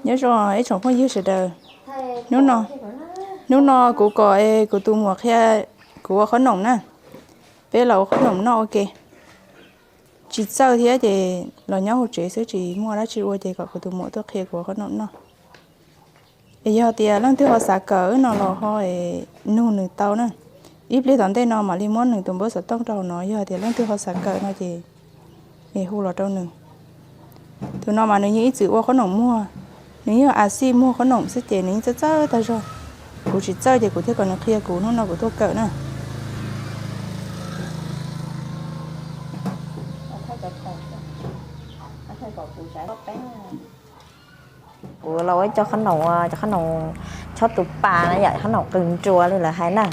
Nyob zoo ib tsoom phooj ywg sawv daws, hnub no, hnub no kuv kom kuv tus muam qhia kuv ua qhob noom na. Peb los ua qhob noom noj ua ke. Tsis txawj thiab ces los nyob hauv tsev xwb tsis muaj dab tsi ua ces kom kuv tus muam tuaj qhia kuv ua qhob noom noj. Es yog tias leej twg ho xav kawm no los ho nug nws tau na. Ib pliag tom ntej no mam li muab nws tus npawb xov tooj rau hauv no, yog tias leej twg ho xav kawm no ces hu los rau nws. Tus no mas nws yeej ib txwm ua qhob noom muag, nws yog a xij muag qhob noom xwb ces nws yeej txawj txawj tag zog. Kuv tsis txawj ces kuv thiaj kom nws qhia kuv, hnub no kuv tuaj kawm na. Kuv los ua cov qhob noom, cov qhob noom chob tus pas na yom, qhob noom qws nruas li lawv hais na.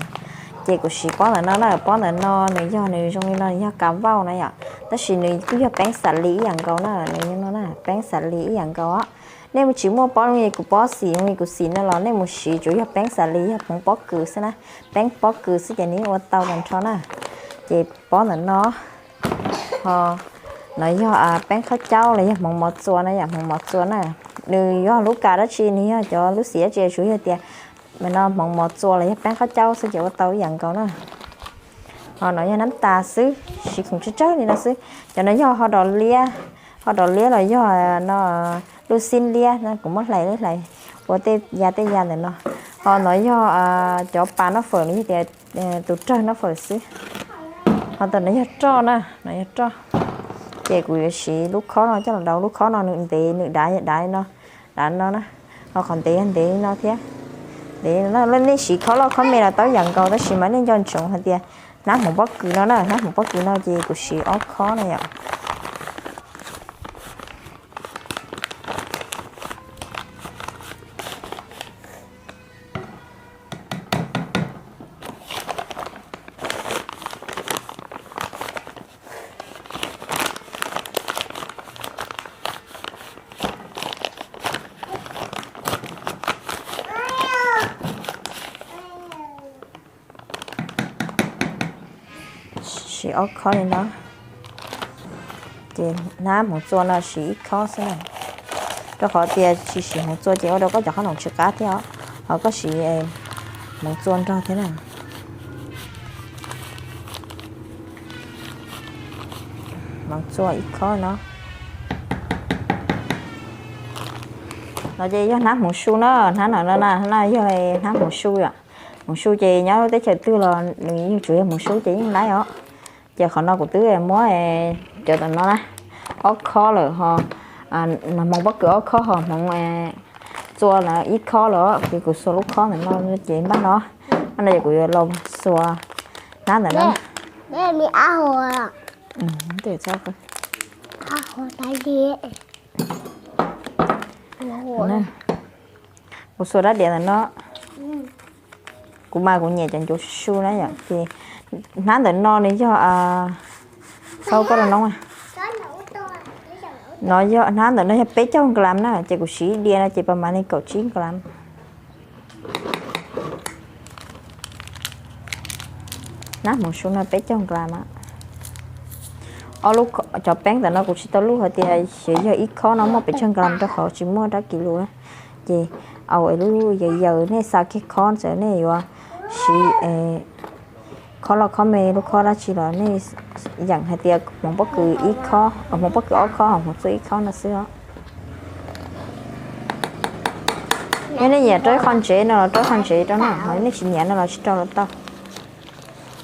Ces kuv siv pob ntawm no na, pob ntawm no nws yog, nws zoo li no nws yog kav vauj na yom, tab sis nws kuj yog peeb xav li ib yam nkaus na, nws yog no na, peeb xav li ib yam nkaus. Nej mus tsis muaj pob zoo li kuv pob xim, zoo li kuv xim no los nej mus siv tsuas yog peeb xav li, yog hmoov pob kws xwb na, peeb pob kws xwb ces nws yeej ua tau tag nrho na. Ces pob ntawm no, ho no yog peeb qhob caub los yog hmoov mov txua na yom, hmoov mov txua na. Nws yog lub kav dab tsi, nws yog cov lub xim dab tsi tsuas yog tias no hmoov mov txua los yog peeb qhob caub xwb ces ua tau ib yam nkaus na. Ho no yog nab tas xwb, siv khoom tsawg tsawg li no xwb. Cov no yog ho dos liab, ho dos liab los yog no lub xib liab, kuv muab hlais hlais ua tej ya tej ya ntawm no. Ho no yog cov pas noj fawm, nws yog tias tus rawg noj fawm xwb. Ho ntawm no yog roj na, no yog roj. Ces kuv yuav siv lub khob no coj los daus, lub khob no nws ntev, nws dav dav no, dav no na. Ho qhov ntev yog ntev li no thiab. Ntev no, nej siv khob loj khob me los tau ib yam nkaus, tab sis mas nej nco ntsoov hais tias hnab hmoov pob kws no na, hnab hmoov pob kws no ces kuv siv ob khob na yom. Siv ob khob li no. Ces hnab hmoov txua no siv ib khob xwb na. Rau qhov tias tsis siv hmoov txua ces ua rau koj cov qhob noom tsis qab thiab os. Ho koj siv hmoov txua nrog thiab na. Hmoov txua ib khob no. No ces yog hnab hmoov su na, hnab no no na, no yog hnab hmoov su yom. Hmoov su ces nyob lub teb chaws twg los nws yeej tsuas yog hmoov su ces yeej laib os. Ces qhov no kuv twb muab cov tom no na, ob khob lawm ho, hmoov pob kws ob khob ho hmoov txua na ib khob lawm, ces kuv xuas lub khob ntawm no ces npaj no, npaj no ces kuv yuav los xuas hnab ntawm no. Kuv xuas rab diav ntawm no. Kuv mas kuv nyiam cov ncuav su su na yom, ces hnab ntawm no nws yog, thaub koj rau noob, no yog hnab ntawm no yog peb caug nklam na, ces kuv siv ib diav no ces pas mas li kaum tsib nklam. Hnab hmoov su no peb caug nklam. Ob lub, cov peeb ntawm no kuv tsis tau luj hais tias xyov yog ib khob no muaj pes tsawg nklam rau qhov tsis muaj dab kis lus na. Ces au es lub yawm yawm nej xa kiag khob txawm nej yuav siv khob loj khob me lub khob dab tsi los nej yeem hais tias hmoov pob kws ib khob, hmoov pob kws ob khob, hmoov txua ib khob no xwb os. Yog nej nyiam rau ib qho ntsev no los rau ib qho ntsev rau na, ho nej tsis nyiam no los tsis rau los tau.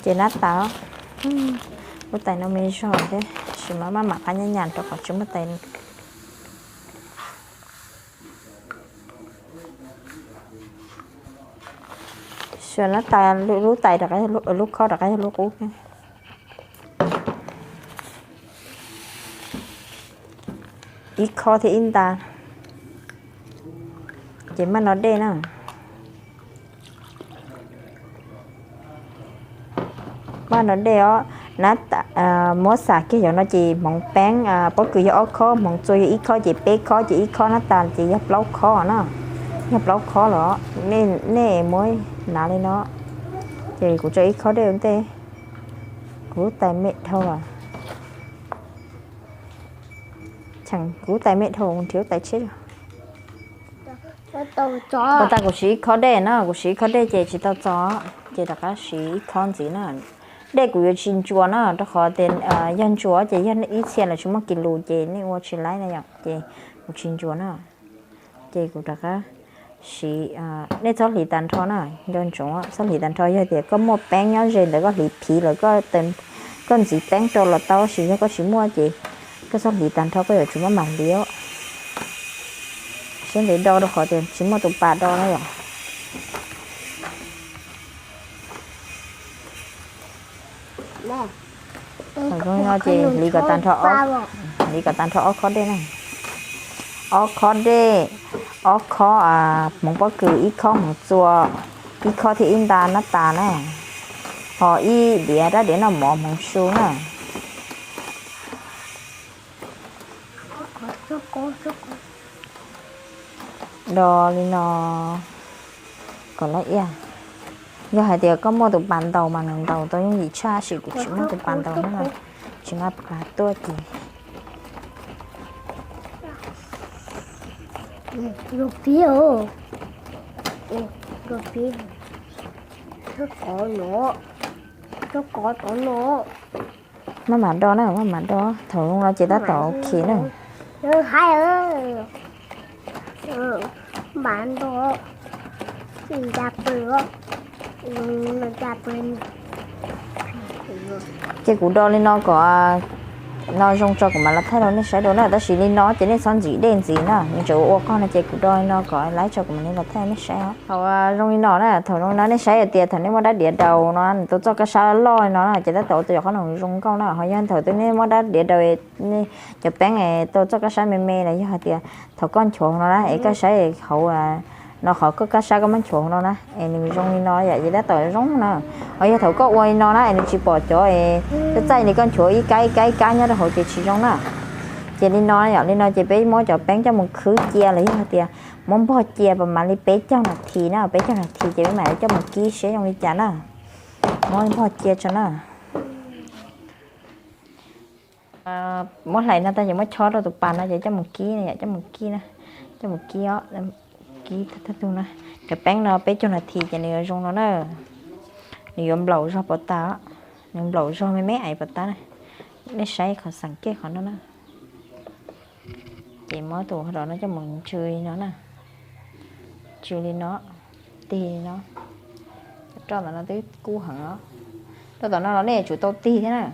Ces nab tas, lub tais no me zog thiab, tab sis mas maj mam qab nyab nyas rau qhov tsis muaj tais. Xyov nab tas, lub tais rov qab, lub khob rov qab yog lub qub. Ib khob thiab ib nta, ces maj no dej na. Maj no dej os, nab, muab xam kiag yog no ces hmoov peeb pob kws yog ob khob, hmoov txua yog ib khob ces peb khob, ces ib khob nab tas ces yog plaub khob na. Yog plaub khob los nej muab hnav li no, ces kuv tso ib khob dej ua ntej. Kuv lub tais me dhau lawm. Cheem kuv lub tais me dhau nrhiav lub tais tsheb. Tau tso. Tau tas kuv siv ib khob dej na, kuv siv ib khob dej ces tsis tau txo, ces rov qab siv ib khob ntxiv na. Dej kuv yuav tsis ntsuas na, rau qhov tias yog ntsuas ces yog ib txhia los tsis muaj kis lus ces nej ua tsis laib na yom, ces kuv tsis ntsuas na. Ces kuv rov qab siv, nej txhob hliv tag nrho na, nco ntsoov txhob hliv tag nrho, yog tias koj muaj peeb nyob ze ntawd koj hliv phiv lawm, koj ntxiv peeb rau los tau, tab sis yog koj tsis muaj ces koj txhob hliv tag nrho, koj yuav tsum maj mam hliv. Siab ntev do rau qhov tias tsis muaj tus pas do na yom. Thaum zoo li no ces hliv kom tag nrho, hliv kom tag nrho ob khob dej na. Ob khob dej, ob khob hmoov pob kws, ib khob hmoov txua, ib khob thiab ib nta nab tas na, ho ib diav rab diav noj mov hmoov su na. Do li no kom laj iaj. Yog hais tias koj muaj tus pas ntaus mas nws ntaus tau yooj yim tshaj, tab sis kuv tsis muaj tus pas ntaus na, tsis nqa pas tuaj ces. Maj mam do na, maj mam do, thaum zoo no ces tab tom ok na. Ces kuv do li no kom no zoo tso kuv mam los thaij rau nej saib dua na, tab sis li no ces nej txhob ntxiv dej ntxiv na, nws tseem ua ua qog no ces kuv do li no kom laib tso kuv mam li los thaij nej saib os. Thaum zoo li no na, thaum zoo li no nej saib hais tias thaum nej muab dab diav daus no nws tau txoj kab sab loj li no na ces tab tom ua tau cov qhob noom zoo nkauj na, ho yog thaum twg nej muab dab diav daus cov peeb tau txoj kab sab me me los yog hais tias thaum koj nchuav no na es koj saib hauv no qhov koj kab sab koj muab nchuav no na es nws zoo li no yom, ces tab tom zoo na. Ho yog thaum koj ua li no na es nws tsis pom cov, txaij txaij li koj nchuav ib kab ib kab ib kab nyob rau hauv ces tsis zoo na. Ces li no yom, li no ces peb muab cov peeb coj mus khwb cia los yog hais tias muab npog cia pas mam li peb caug nas this na, peb caug nas this ces peb mam li coj mus kib seb zoo li cas na. Muab npog cia tso na. Muab hlais no tag ces muab chob rau tus pas no ces coj mus kib na yom, coj mus kib na, coj mus kib os, kib thawj tug na. Cov peeb no peb caug nas this ces nws yuav zoo no na, nws yuav nplaum zog pov tas, nws nplaum zog me me ais pov tas na. Nej saib qhov xeem kej qhov no na. Ces muab tus hauv no coj mus ntsw li no na, ntsw li no, tig li no. Roj tom no twb kub heev os. Roj tom no los nej yuav tsum tau tig thiab na,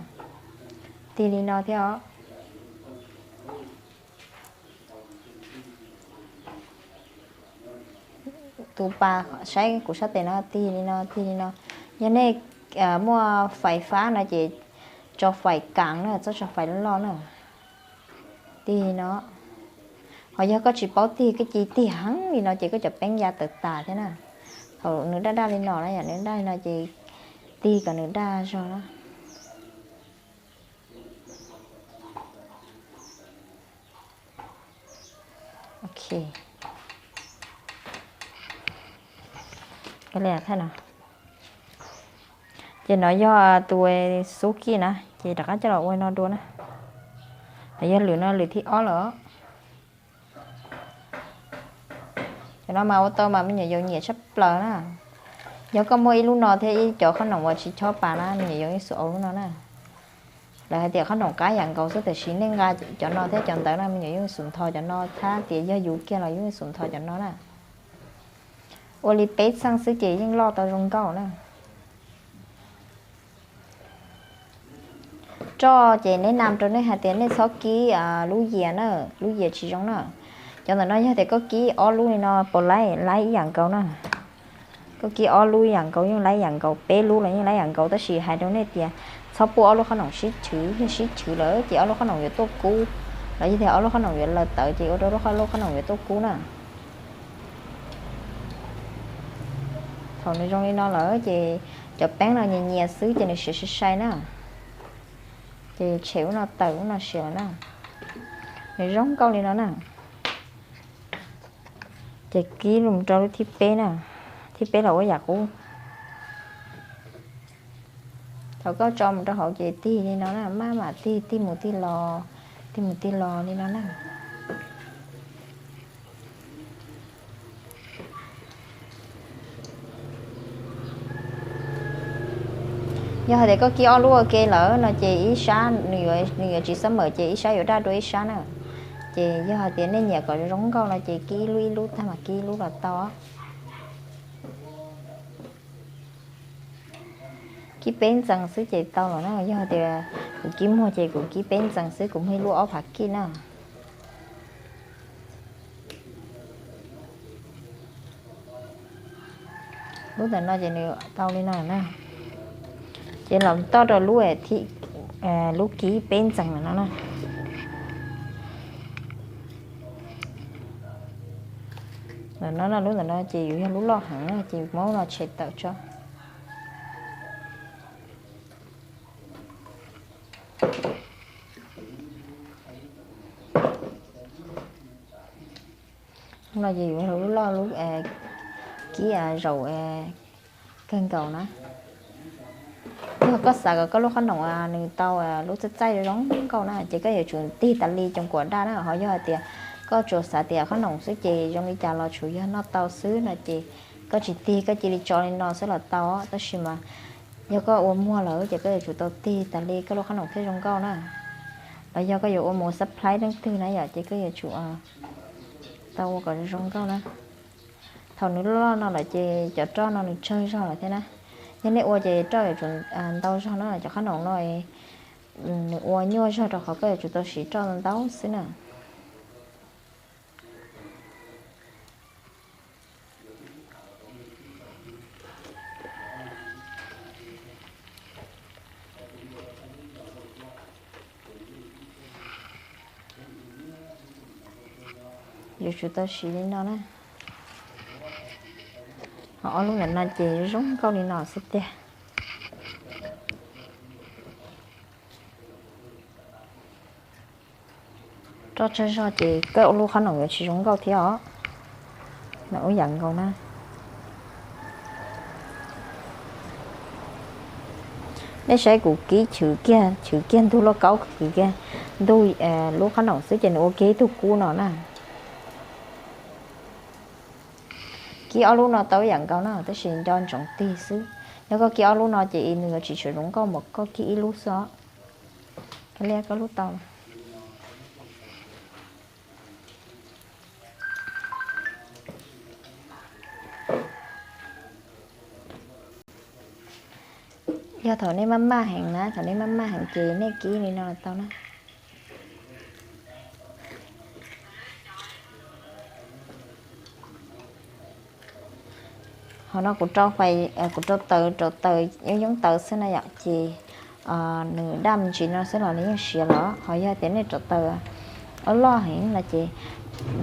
tig li no thiab os. Tus pas saib kuv sab tes no tig li no, tig li no. Yog nej muaj fais fab no ces tso fais kav na, txhob tso fais loj loj na. Tig li no. Ho yog koj tsis paub tig, koj cia tig heev li no ces koj cov peeb ya tawm tas thiab na. Thaum nws daj daj li no na, yog nws daj li no ces tig kom nws daj zog na. Ok, li no. Ces no yog tus xub kij na, ces rov qab coj los ua no dua na. No yog lwm no lwm thib ob lawm. Cov no mas ua tau mas me nyuam yaus nyiam tshaj plaws na. Yog koj muaj ib lub no thiab ib cov qhob noom uas tsis chob pas na, me nyuam yaus yeej xum au lub no na. Lawv hais tias qhob noom qab yam nkaus xwb, tiam sis nej nqa cov no thiab cov ntawd no me nyuam yaus yeej xum ntho cov no, thab tias yog yus kiag los yus yeej xum ntho cov no na. Ua li peb txheej xwb ces yeej loj tau zoo nkauj na. Roj ces neb nam rau nej hais tias nej txhob kib lub yias na, lub yias tsis zoo na. Cov ntawm no yog tias koj kib ob lub li no puas laib? Laib ib yam nkaus na. Koj kib ob lub ib yam nkaus yeej laib ib yam nkaus, peb lub los yeej laib ib yam nkaus, tab sis hais rau nej tias txhob pub ob lub qhob noom sib chwv, yog sib chwv lawm ces ob lub qhob noom yuav tuaj kub, los yog tias ob lub qhob noom yuav laws tawv ces ua rau ob lub qhob noom yuav tuaj kub na. Thaum nws zoo li no lawm ces cov peeb no nyias nyias xwb ces nws siav sai sai na. Ces tshem ub no tawm ub no siav lawm na. Nws zoo nkauj li no na. Ces kib mus rau lub thib peb na, thib peb los ua yam qub. Thaum koj tso mus rau hauv ces tig li no na, maj mam tig, tig mus tig los, tig mus tig los li no na. Yog hais tias koj kib ob lub ua ke lawm no ces ib sab nws yuav tsis xab mawm ces ib sab yuav daj dua ib sab na. Ces yog hais tias nej nyiam kom zoo nkauj no ces kib ib lub ib lub tag mas kib ib lub los tau. Kib peb ntxees xwb ces tau lawm na. Yog tias kuv kib muag ces kuv kib peb ntxees xwb, kuv muag ib lub ob phav kij na. Lub ntawm no ces nws tau li no na. Ces los toj rau lub, lub kib peb ntxees no na. Ntawm no lub ntawm no ces yuav yog lub loj heev na ces muab no tshem tawm tso. No ces yuav lub loj lub kib zaum kawg nkaus na. Yog koj xav kom koj lub qhob noom nws tau lub txaij txaij zoo nkauj na ces koj yuav tsum tig tas li coom kuam daj na. Ho yog hais tias koj tsuas xav tias qhob noom xwb ces zoo li cas los tsuas yog noj tau xwb no ces koj tsis tig, koj cia li tso li no xwb los tau. Tab sis mas yog koj ua muag lawm ces koj yuav tsum tau tig tas li koj lub qhob noom thiaj zoo nkauj na. Los yog koj yuav ua mus xab plhaib leej twg na yom ces koj yuav tsum tau ua kom zoo nkauj na. Thaum nws loj loj no lawm ces cov roj no nws tsawg zog lawm thiab na. Yog nej ua ces roj yuav tsum ntau zog na, cov qhob noom no nws ua nyuaj zog rau qhov koj yuav tsum tau siv roj ntau xwb na. Yuav tsum tau siv li no na. Ho ob lub ntawm no ces zoo nkauj li no xwb tiag. Roj tsawg zog ces koj ua lub qhob noom yuav tsis zoo nkauj thiab os. No ub yam nkaus na. Nej saib kuv kib chwv kiag, chwv kiag ntug lauj kaub, chwv kiag ntug lub qhob noom xwb ces nws ua kiag ib tug kub no na. Kib ob lub no tau ib yam nkaus na, tab sis nco ntsoov tig xwb. Yog koj kib ob lub no ces nws yuav tsis tshua zoo nkauj npaum koj kib ib lub xwb os. Kav liam koj lub tau. Yog thaum nej maj maj heev na, thaum nej maj maj heev ces nej kib li no los tau na. Ho no kuv rau fais, kuv rau taws, rau taws yoob yoob taws xwb na yom, ces nws daj me ntsis no xwb los nws yeej siav los. Ho yog tias nej rau taws loj heev no ces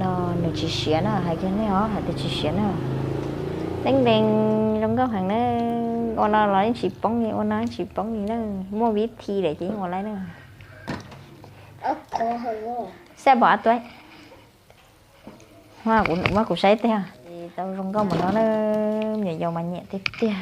no nws tsis siav na, hais kiag nej os hais tias tsis siav na. Teeb ntees zoo nkauj heev na. Ua no los yeej tsis poob li, ua no yeej tsis poob li na. Muaj vib thi lawm ces yeej ua laib na. Xab pom ab tuaib. Muab kuv saib tiag, tau zoo nkauj npaum no na, me nyuam yaus mas nyiam tiag tiag.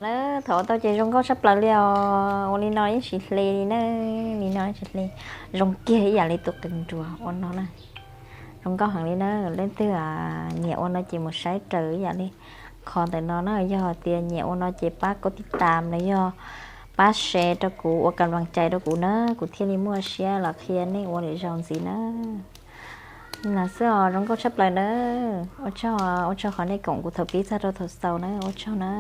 Lawm, thaum ua tau ces zoo nkauj tshaj plaws li os. Ua li no yeej tsis hle li na, li no yeej tsis hle, zoo kiag ib yam li tus qws nruas ua no na. Zoo nkauj heev li na, leej twg nyiam ua no ces mus saib raws ib yam li qhov ntawm no na. Yog tias nyiam ua no ces pab kov tij tas los yog pab share rau kuv ua kas vas cais rau kuv na, kuv thiaj li muaj siab los qhia nej ua lwm zaus ntxiv na. Li no xwb os, zoo nkauj tshaj plaws na. Ua tsaug, ua tsaug qhov nej koom kuv thaum pib txog rau thaum xaus na, ua tsaug na.